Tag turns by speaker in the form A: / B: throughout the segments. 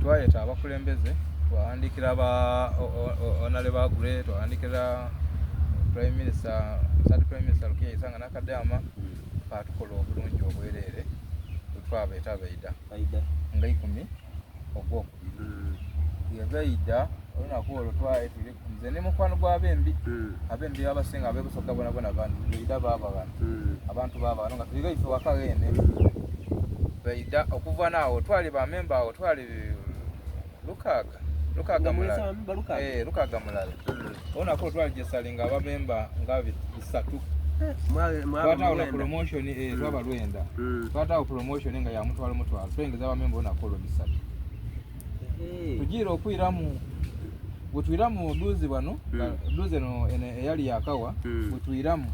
A: Twayeta abakulembeze twaghandikira ba Honorable Aggrey, twaghandikira Prime Minister, Third Prime Minister Rukiya Isanga Nakadama, baatukola obulungi obwerere bwetwabeeta baidha nga ikumi ogwokubiri mm. bwebaidha olunaku olwo twali tuli nze ne mukwano gw'abembi mm. abembi abasinga abebusoga bonabona baidha baaba bano mm. abantu baaba bano nga tuli baife waka ghene baidha okuva naawo twali bamemba awo twali lukaaga lukaaga mulala eh, lukaaga mulala olunaku olwo twali gyesalinga abamemba nga bisatu
B: eh,
A: twataawo na promotion eh, mm. twaba lwenda mm. twataawo promotion nga ya mutwalo mutwalo twengeza abamemba olunaku olwo bisatu tugiire okwiramu bwetwiramu duzi bwano mm. duzi eno eyali yakawa bwetwiramu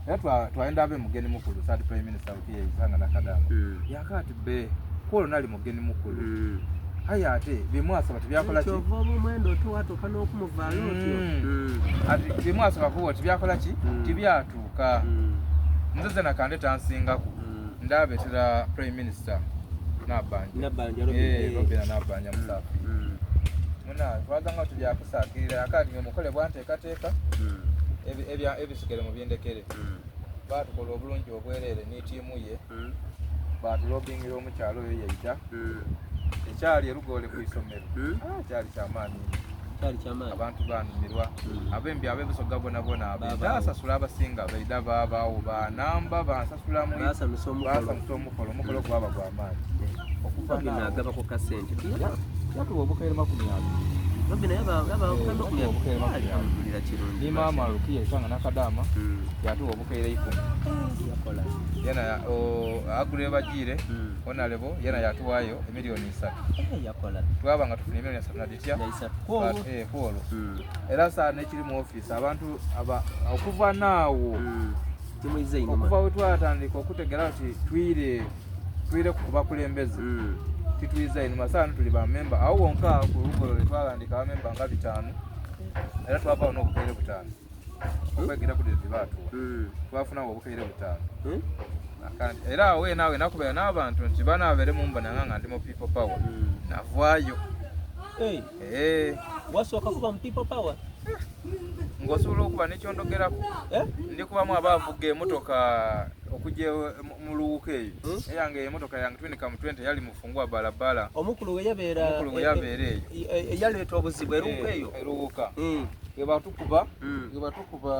A: era twayenda abe mugeni mukulu third prime minister Rukiya Isanga Nakadama yakaati be kwolwo nali mugeni mukulu aye ate bemwasaba tebyakola ki
B: kyova oba omwenda otowatuuka n'okumuvaayo otyo
A: mm. mm. ati bemwasaba kuba tebyakola ki mm. tibyatuuka nze zena kande tansingaku ndabetera prime minister Nabbanja
B: eh,
A: Robina Nabbanja Musaafi muna twazanga tubyakusaakirira akati mwe mukole bwanteekateeka ebisigale mu byendekere baatukola obulungi obwereere ni tiimu ye mm. baatulobingira omukyalo oyo yaidha mm. ekyali erugole ku isomero mm. ah, kyali kyamaanyi abantu banumirwa abembi abebusoga bonabona abasasula abasinga baidha babaawo banamba bansasulamu basanusa omukolo omukolo gwaba gwamaanyi
B: okuvanagabako kasente
A: yatuwa obukaire 20 ni maama Rukiya Isanga Nakadama hmm. yatuwa obukaire ikumi yena agure bagiire hmm. onalebo yena yatuwayo emiliyoni isatu
B: eh,
A: twaba nga tufuna emiliyoni esatu naditya eh, kwolwo hmm. era saa nekiri mu ofiisi abantu okuva naawo okuva wetwatandika okutegera nti twire twire ku bakulembeze mm. titwiza inuma saano tuli bamemba awo wonka ku lugolole twaghandika abamemba nga bitaano era twavaawo n'obukaire butaano okwegera ku dezi baatuwa mm. twafunawo obukaire butaano mm. era awo wena awo enakubeera n'abantu nti banaabere mumbonanga nga ndi mu people power mm. navaayo
B: hey. hey. Eh. wasooka kuba mu people power
A: ng'osobola okuba nekyondogerako
B: eh?
A: ndikubamu abavuga emotoka okujja mu luwuka eyo hmm? eyange emotoka yange twinika mu 20 yali mufungwa balabala
B: omukulu we yabeera
A: omukulu we yabeera eyo
B: e, e, yaleeta obuzibu eruwuka eyo
A: eruwuka hmm. bwe batukuba hmm. bwe batukuba.